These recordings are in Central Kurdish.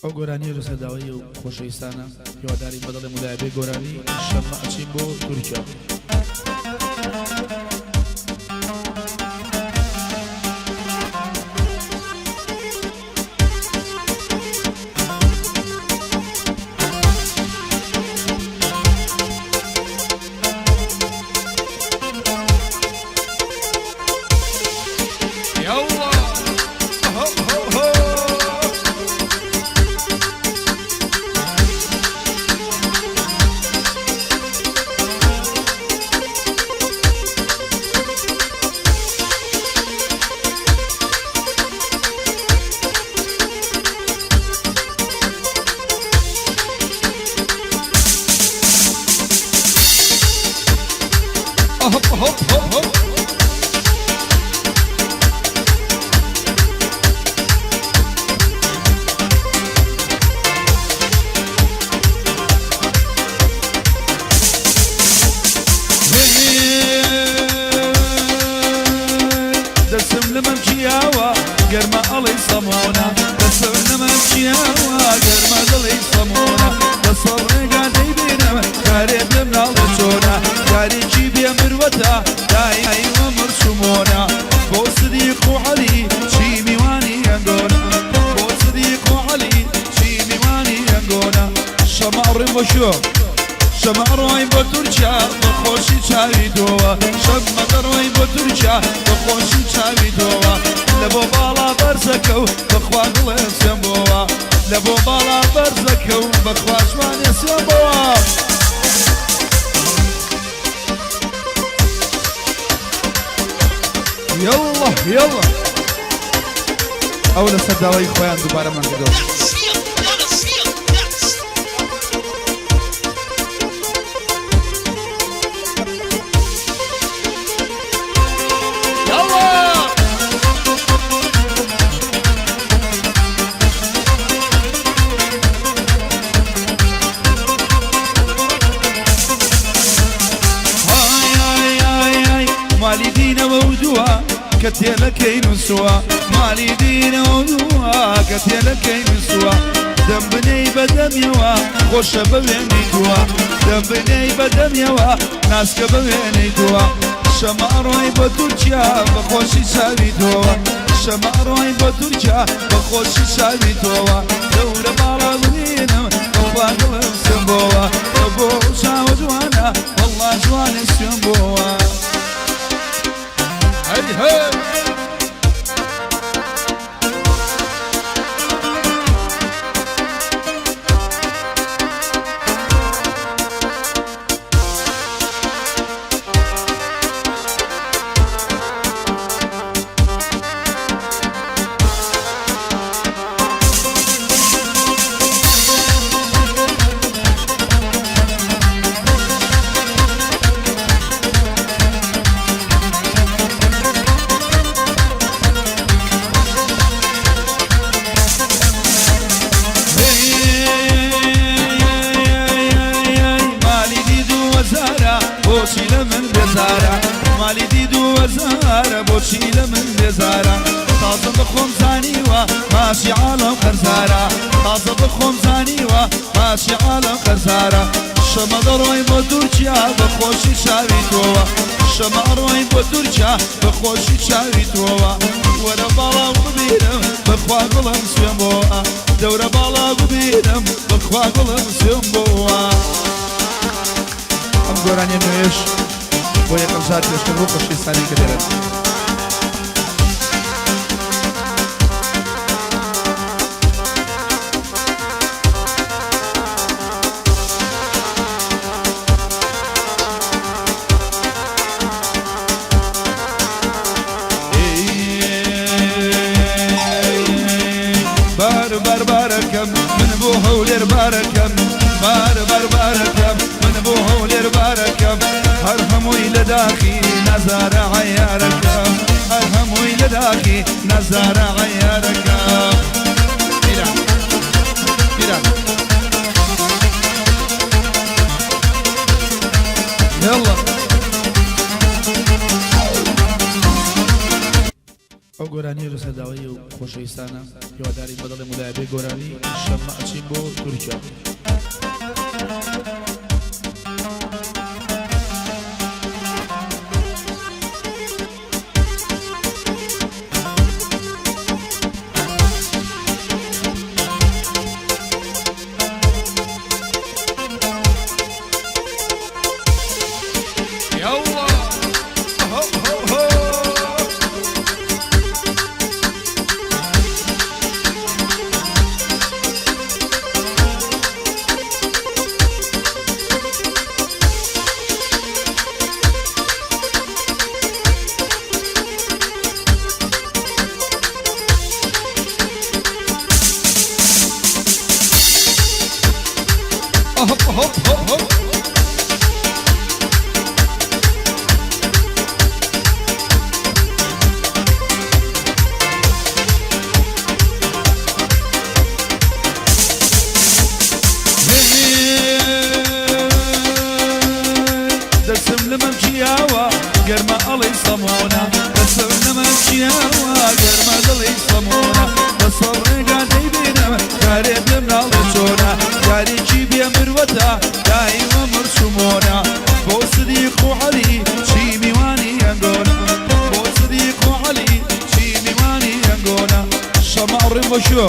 ئەو گۆرانیە لەسەر داوای ئەو خۆشەویستانە هیوادارین بەدڵێ مولایە بێ گۆرانی شەممە ئەچین بۆ تورکیا. دەسم لە مەمکیاوە گەرمە ئەڵێی سەمۆنە دەسم لە مەمکیاوە گەرمە دڵی سەمۆنە دەسەڵ ڕێگا دەیبینم کارێ پێم ناڵێ چۆنە کارێکی بێ مروەتە دای وەمر چومۆنە بۆ سدیق و عەلی چی میوانی ئەنگۆنە بۆ سدیق و عەلی چی میوانی ئەنگۆنە شەمە ئەڕۆین بۆ کوێ شەمە ئەڕۆین بۆ تورکیا بە خۆشی چاوی تۆوە شەمە دەڕۆین بۆ تورکیا بە خۆشی چاوی تۆوە لە بۆ باڵا بەرزەکە و بەخوا دڵێ سوێن بۆوە لە بۆ باڵا بەرزەکە و بەخوا جوانێ سوێن بۆوە. یەڵڵا یەڵڵا ئەو لەسەر داوای خۆیان دووبارەمان کردەوە. مالی دینەوە و دووە کە تێلەکەی نووسووە مالی دینەوە و دووە کە تێلەکەی نووسووە دەم بنێی بە دەمیەوە خۆشە بە وێنەی تووە دەم بنێی بە دەمیەوە ناسکە بە وێنەی تووە شەمە ئەڕۆی بۆ تورکیا بە خۆشی چاوی تۆوە شەمە ئەڕۆی بۆ تورکیا بە خۆشی چاوی تۆوە دەورە باڵا ببینم بەخوا دڵم سوێن بۆوە بۆ چاوە جوانە وەڵڵا جوانێ سوێن بۆوە هەی هەی. مالی دید و وەزارە بۆچی لە من بێزارە مالی دید و وەزارە بۆچی لە من بێزارە تازە بە خۆم زانیوە ماشی عاڵم قەرزارە تازە بە خۆم زانیوە ماشی عاڵم قەرزارە شەمە دەڕۆین بۆ تورکیا بە خۆشی چاوی تۆوە شەمە ئەڕۆین بۆ تورکیا بە خۆشی چاوی تۆوە وەرە باڵا ببینم بەخوا گوڵم سوێن بۆوە دەورە باڵا ببینم بەخوا گوڵم سوێن بۆوە. ئەم گۆرانیە نوێیەش بۆ یەکەم جار پێشکەش بۆ خۆشەویستانی کە لێرەن. بار بار بارەکەم من بۆ هەولێر بارەکەم بار بار بارەکەم من بۆ هەولێر بارەکەم هەر هەمووی لە داخی نازارە عەیارەکەم هەر هەمووی لە داخی نازارە عەیارەکەم میران میران يلا ئەو گۆرانیە لەسەر داوای ئەو و خۆشەویستانە هیوادارین بەدڵی مولای بێ گۆرانی شەممە ئەچین بۆ تورکیا. يلا هو هو هو. هوب هوب هوب هوب. دەسم لە مەمکیاوە گەرمە ئەڵی سەمۆنە، دەسم لە مەمکیاوە گەرمە دڵی سەمۆنە، دەسە ڕێگا دەیبینم کارێ بێم ناڵێ چۆنە، کارێکی بێ مروەتە دایمە مرچومۆنە، بۆ سدیق و عەلی چی میوانی ئەنگۆنە، بۆ سدیق و عەلی چی میوانی ئەنگۆنە. شەمە ڕێم بۆ شۆ،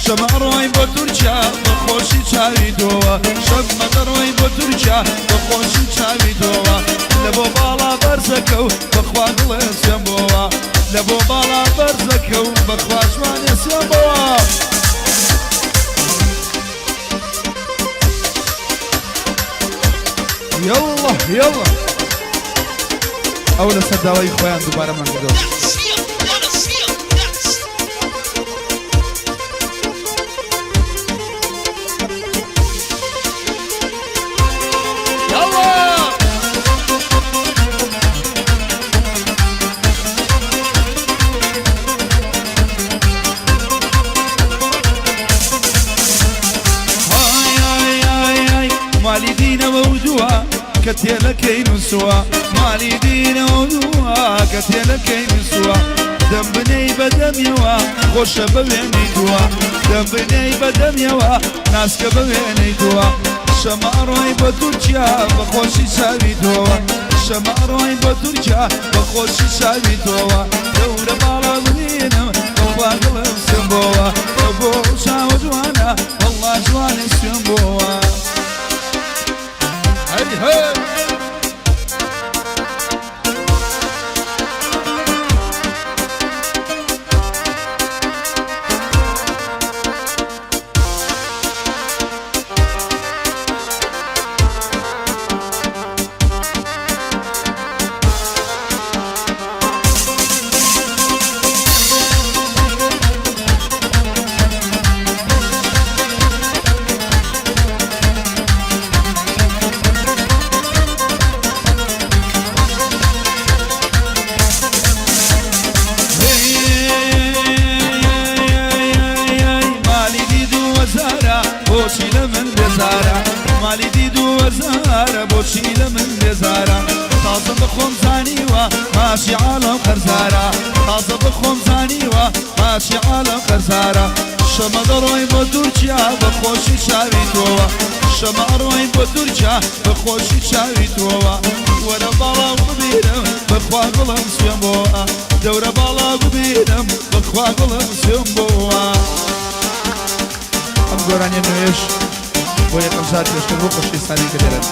شەمە ڕۆی بۆ تورکیا بە خۆشی چاوی تۆوە، شەمە دەڕۆی بۆ تورکیا بە خۆشی چاوی تۆوە، لە بۆ باڵا بەرزەکە و بەخوا دڵێ سێم بۆوە، لە بۆ باڵا بەرزەکە و بەخوا جوانێ سێم بۆوە. یاڵڵا یاڵڵا ئەو لەسەر داوای خۆیان دووبارەمان کردەوە. يلا. ئای ئای ئای ئای مالی دینەوە و دووە کە تێلەکەی نووسووە، مالی دینەوە و دووە کە تێلەکەی نووسووە، دەم بنەی بەدەمیەوە خۆشە بەوێنەی دووە، دەم بنەی بەدەمیەوە ناسکە بەوێنەی دووە، شەمە ئەڕۆی بە تورکیا بە خۆشی چاوی تۆوە، شەمە ئەڕۆی بە تورکیا بە خۆشی چاوی تۆوە، دەورە باڵا ببینم بەخوا دڵم سێم بۆوە، بۆ چاوە جوانە وەڵڵا جوانە سوێم بۆوە. هەی هەی. مالی دید و وەزارە بۆچی لە من بێزارە، مالی دید و وەزارە بۆچی لە من بێزارە، تازە بەخۆم زانیوە ماشی عاڵم قەرزارە، تازە بەخۆم زانیوە ماشی عاڵم قەرزارە، شەمە دەڕۆی بۆ تورکیا بە خۆشی چاوی تۆوە، شەمە ئەڕۆی بۆ تورکیا بە خۆشی چاوی تۆوە، وەرە باڵا ببینم بەخوا گوڵم سوێم بۆوە، دەورە باڵا ببینم بەخوا گوڵم سوێم بۆوە. ئەم گۆرانیە نوێش بۆ یەکەم جار پێشکەش بۆ خۆشەویستانی کە لێرەن.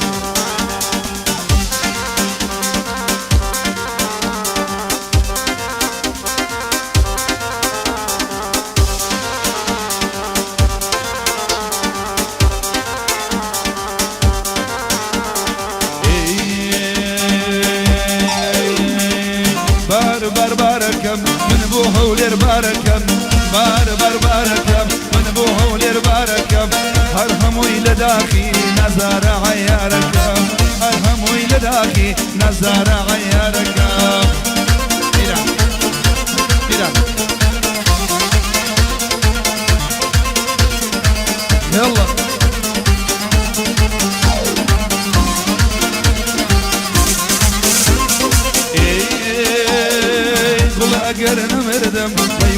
بار بار بارەکەم من بۆ هەولێر بارەکەم، بار بار بارەکەم من بۆ هەولێر بارەکەم، هەر هەمووی لە داخی نەزارە عەیارەکەم، هەر هەمووی لە داخی نەزارە عەیارەکەم. ئیران ئیران. يلا. گوڵ ئەگەر نەمردم.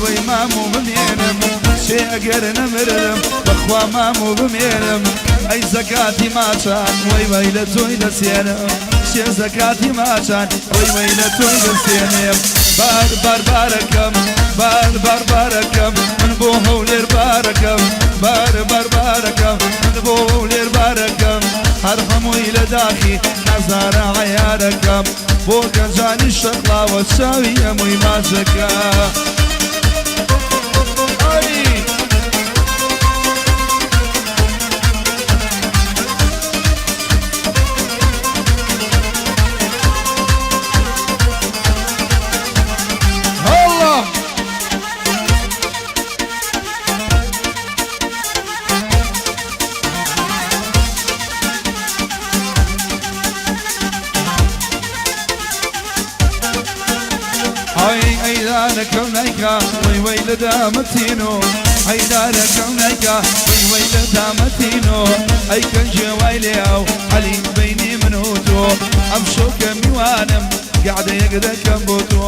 وەی مامۆ بمێنم چێ ئەگەر نەمرم بەخوا مامۆ بمێنم ئەی زەکاتی ماچان وەی وەی لە تۆی دەسێنم چێ زەکاتی ماچان وەی وەی لە تۆی دەسێنم بار بار بارەکەم بار بار بارەکەم من بۆ هەولێر بارەکەم بار بار بارەکەم من بۆ هەولێر بارەکەم هەر هەمووی لە داخی نازارە عەیارەکەم بۆ گەنجانی شەقڵاوە چاوی هەمووی ماچەکە. ئای. هەڵا. ئای ئەیدانەکەم نایکا وەی وەی لە دامەتینۆ ئەیدانەکەم نایکا وەی وەی لە دامەتینۆ ئەی کەنجێ وای لێ ئاو عەلی بەینی من و تۆ ئەم شەوکە میوانم گەعدەیەک دەکەم بۆ تۆ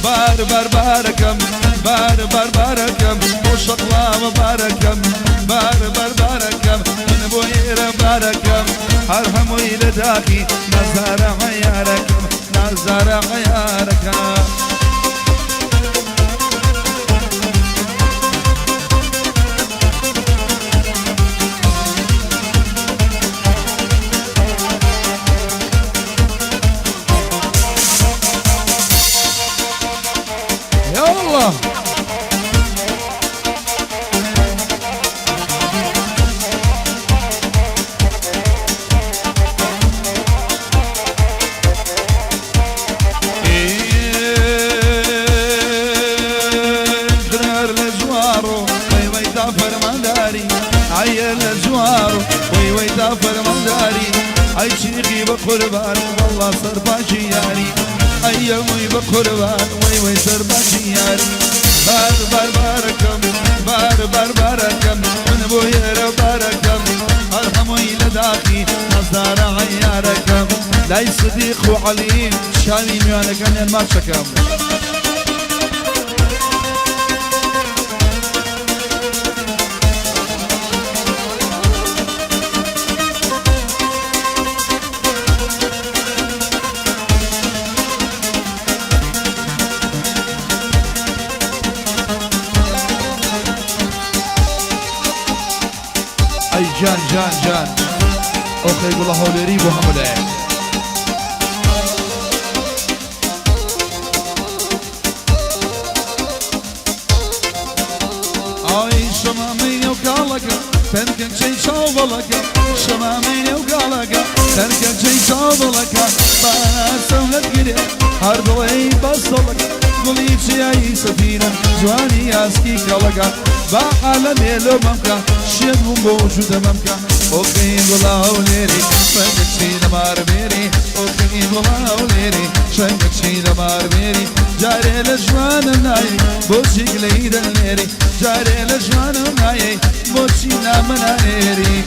بار بار بارەکەم بار بار بارەکەم بۆ شەقڵاوە بارەکەم بار بار بارەکەم من بۆ ئێرە بارەکەم هەر هەمووی لە داخی نازارە عەیارەکەم نازارە عەیارەکەم. يلا. خرار لە جوارۆ وەی وەی تا فەرمانداری ئایە لە جوارۆ وەی وەی تا فەرمانداری ئەی چیقی بە قوربان وەڵڵا سەرپاکی یاری ئەی یەمووی بە قوربان وەی وەی سەرپاکی یاری بار بار بارەکەم بار بار بارەکەم من بۆ ئێرە بارەکەم هەر هەمووی لە داخی نازدارە عەیارەکەم لای سدیق و عەلی چاوی میوانەکانیان ماچەکەم. ئەی جان جان جان ئۆخەی گوڵە هەولێری بۆ هەموو لایەک. ئای شەمامەی نێو کاڵەکە تەنکەچەی چاوبەڵەکە شەمامەی نێو کاڵەکە تەنکەچەی چاوبەڵەکە باسەم لەت گرێ هەر دڵێی بەسەڵەکە گوڵی چیایی سەفینە جوانی ئاسکی کەڵەکە با عالەمێ لۆ مەمکە شێت بووم بۆ وجودە مەمکە ئۆخی گوڵا هەولێری شەنگەچی لە مارمێری ئۆخی گوڵا هەولێری شەنگەچی لە مارمێری جارێ لە ژوانم نایەی بۆچی گلەیی دەنێری جارێ لە ژوانم نایەی بۆچی نامە نانێری.